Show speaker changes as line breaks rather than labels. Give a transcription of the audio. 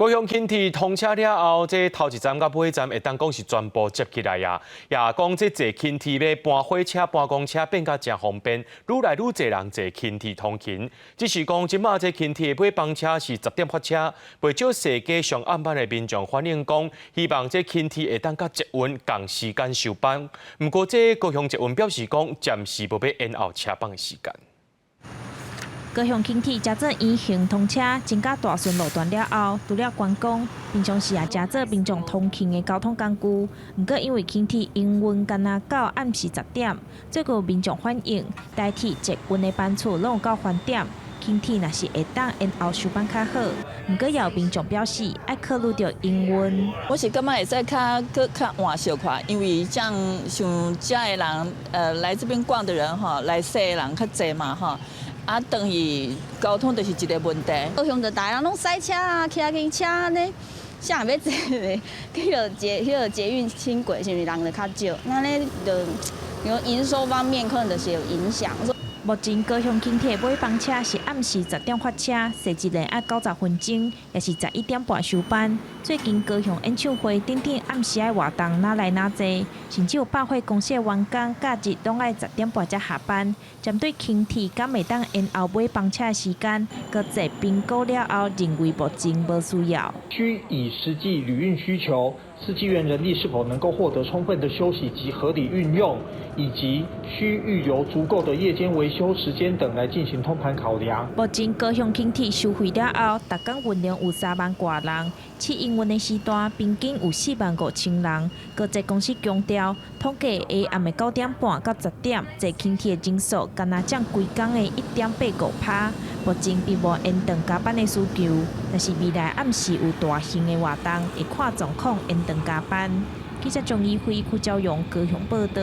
高雄輕鐵通車了後，這頭一站佮尾站會當講是全部接起來啊。也講這坐輕鐵欲搬火車、搬公車變甲誠方便，愈來愈濟人坐輕鐵通勤。只是講這馬這輕鐵的尾班車是十點發車，袂少踅街上暗班的民眾反映講，希望這輕鐵會當佮捷運仝時間收班。毋過這高雄捷運表示講，暫時無欲延後車班的時間。
高雄輕鐵誠做延橫通車，增加大順路段了後，除了觀光，平常時也誠做民眾通勤的交通工具。毋過因為輕鐵營運干焦到暗時十點，最近有民眾反映，台鐵捷運的班次攏有夠翻點，輕鐵若是會當延後收班較好。毋過也有民眾表示，愛考慮著營運。
我是感覺會使較閣較換小可，因為像像遮的人，來這邊逛的人吼，來踅的人較濟嘛吼。啊，等於交通就是一個問題。
高雄就逐家攏塞車啊，騎機車按呢，啥會欲坐咧？彼個捷彼個捷運輕軌是毋是人就較少？那呢就有營收方面可能就是有影響。
目前高雄輕鐵尾班車是暗時十點發車，踅一輪愛90分鐘，也是11點半收班。最近高雄演唱會等等暗時的活動哪來哪濟，甚至有百貨公司的員工假日攏愛十點半才下班。針對輕鐵敢會當延後尾班車的時間，高捷評估了後認為目前無需要。
需以實際旅運需求、司機員人力是否能夠獲得充分的休息及合理運用，以及需預留足夠的夜間維修時間等來進行通盤考量。
目前高雄輕鐵收費了後，逐工運量有3萬外人，試營運的時段平均有4萬5千人。高捷公司強調，統計下暗暝9點半到十點坐輕鐵的人數，干焦佔規工的1.85%。目前並無延長加班的需求，但是未來暗時有大型的活動，會看狀況延長加班。記者張怡輝、邱昭勇高雄報道。